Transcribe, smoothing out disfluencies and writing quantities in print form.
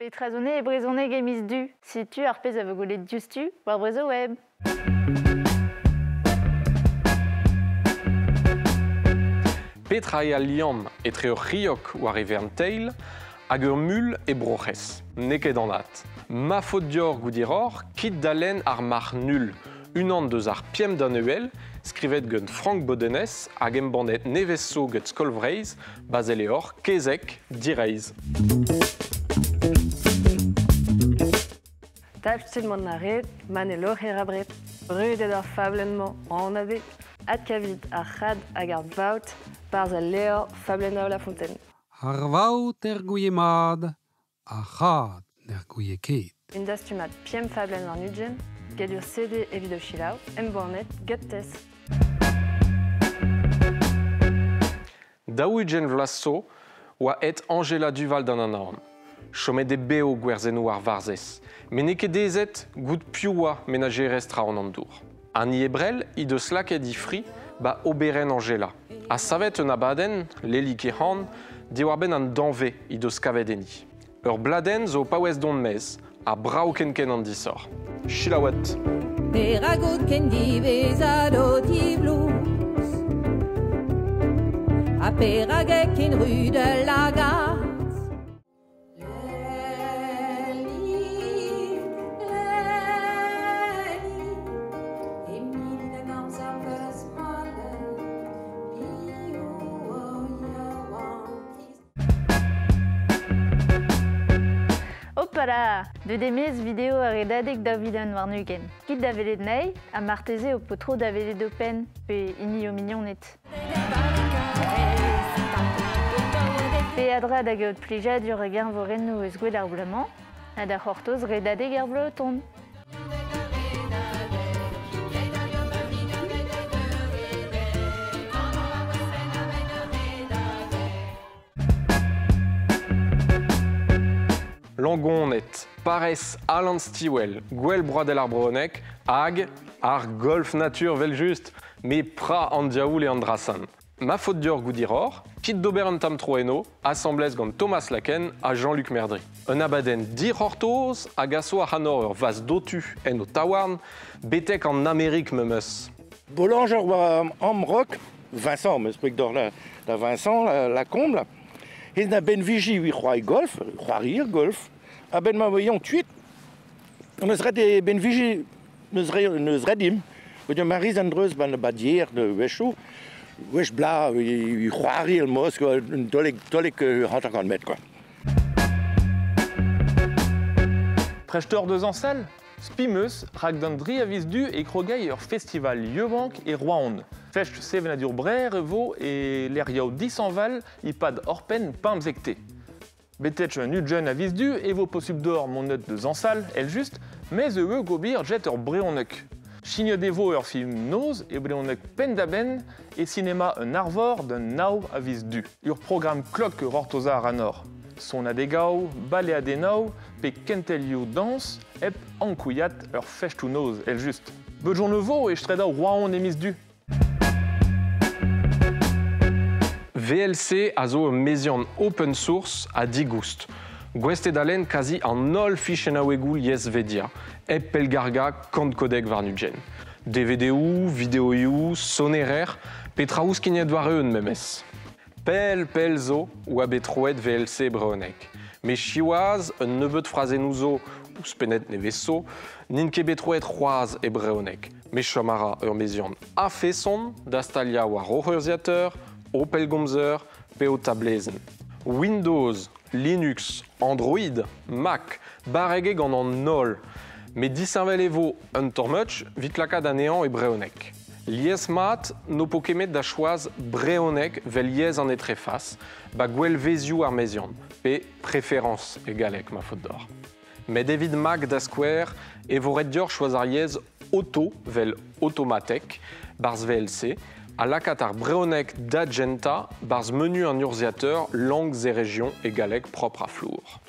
Petra zo e brezhoneg e miz Du? Setu ar pezh a vo gwelet diouzhtu war Brezhoweb. Petra eo al liamm etre ur c'hriok war e vern teil hag ur mul e Bro-C'hres? N'eo ket anat. Ma faot deoc'h goût hiroc'h, kit da lenn ar marc'h nul, unan deus ar pemp danevell, skrivet gant Frank Bodenes hag embannet nevez zo gant Skol Vreizh, Baseleor, Kezeg, Direizh. Dalc'hit mont a ret, ma ne loc'her abred. Brudet ar fablenn-mañ anave. Adkavit ar c'had hag ar vaot barzh al levr Fablennoù La Fontaine. Ar vaot er gouie mat, ar c'had n'er gouie ket. Un dastumad pemp fablenn warn-ugent, get ur CD evit o selaou, embannet get TES. 40 vloaz zo oa aet Anjela Duval d'an Anaon. Chomet eo bev gwerzennoù ar varzhez. Met n'eo ket aezet goût piv oa menajerez Traoñ an Dour. Annie Ebrel he deus lakaet he fri ba oberenn Anjela. Ha savet un abadenn, Leli Kehan, diwar-benn an danvez he deus kavet enni. Ur bladenn zo paouez dont maez, ha brav ken-ken an disoc'h. Selaouet. Perak out ken diwezhat o tiblouz? Ha perak eo ken ru da lagad? Leli, Leli, e min an amzer peus malet, piv o yaouankiz. Hopala! Deuet e-maez video ar Redadeg 2021. Kit da welet anezhi ha marteze ho po tro da welet ho penn pe hini ho mignoned. Peadra da gaout plijadur hag eñvorennoù eus gwell ar bloaz-mañ ha da c'hortoz Redadeg ar bloaz o tont. Langoned, parrez Alan Stivell, Gouel Broadel ar Brezhoneg hag ar golf natur evel-just, met pra an diaoul eo an dra-sen. Ma faot deoc'h goût hiroc'h, kit d'ober un tamm tro eno, asambles gant Thomas Laken ha Jean-Luc Merdry. Un abadenn dic'hortoz a gaso ac'hanoc'h ur vazh dotu en ho taouarn, betek an Amerik memes. Boulanger war Amrock, Vincent, meus preg d'or da Vincent Lacombe, là. Ez na ben viji ui c'hoari golf, c'hoari golf, a-benn ma voion tuet, neus ret e ben viji neus neus ret dimp. Voion Mariz an dreuz ban badier de wechoù, wech bla ui c'hoari el moz, quoi, un tolek tolek 50 mètres, quoi. Prest oc'h deus añsal? Spi 'm eus rak d'an dri a viz Du e krogay ur festival yaouank e Roazhon. Fest sevenadur Brer e vo e lec'hioù dishañval e-pad oc'hpenn pemzekte. Betek un ugent a viz Du e vo posupl deoc'h mont deus añsal, èl-just, mes eo gobir jet ur brezhoneg. Skignet e vo ur film noz e brezhoneg penn-da-benn e sinema un Arvor d'un nav a viz Du. Ur programm klok c'hortozañ a ra nor. Sonadegoù, baleadennoù pe kentelioù dañs hep ankouaat ur festoù-noz èl-just. Bejoñ e vo e straedoù Roazhon e miz Du. VLC a zo ur meziant open source ha digoust. Gouest eo da lenn kazi an holl fichennaouegoù liesvedia, hep pellgargañ kant kodek warn-ugent. DVD-où, videoioù, sonerer, pe traoù skignet war-eeun memes. Pell, pell zo oa bet troet VLC e brezhoneg. Met siwazh, un nebeud frazennoù zo, ouzhpennet nevez zo, n'int ket bet troet c'hoazh e brezhoneg. Met chom a ra ur meziant a-feson da staliañ war hoc'h urzhiateur, ho pellgomzer pe ho tablezenn. Windows, Linux, Android, Mac, barrek eo gant an holl. Met disheñvel e vo un tamm-much evit lakaat anezhañ e brezhoneg. Lies-mat n'ho po ket met da choaz brezhoneg 'vel yezh an etrefas, ba gwellvezioù ar meziant, pe preferañs e galleg ma faot deoc'h. Met evit Mac da skouer e vo ret deoc'h choaz ar yezh auto 'vel automatek 'barzh VLC ha lakaat ar brezhoneg da gentañ 'barzh menu an urzhiateur langues et régions e galleg propre ha flour.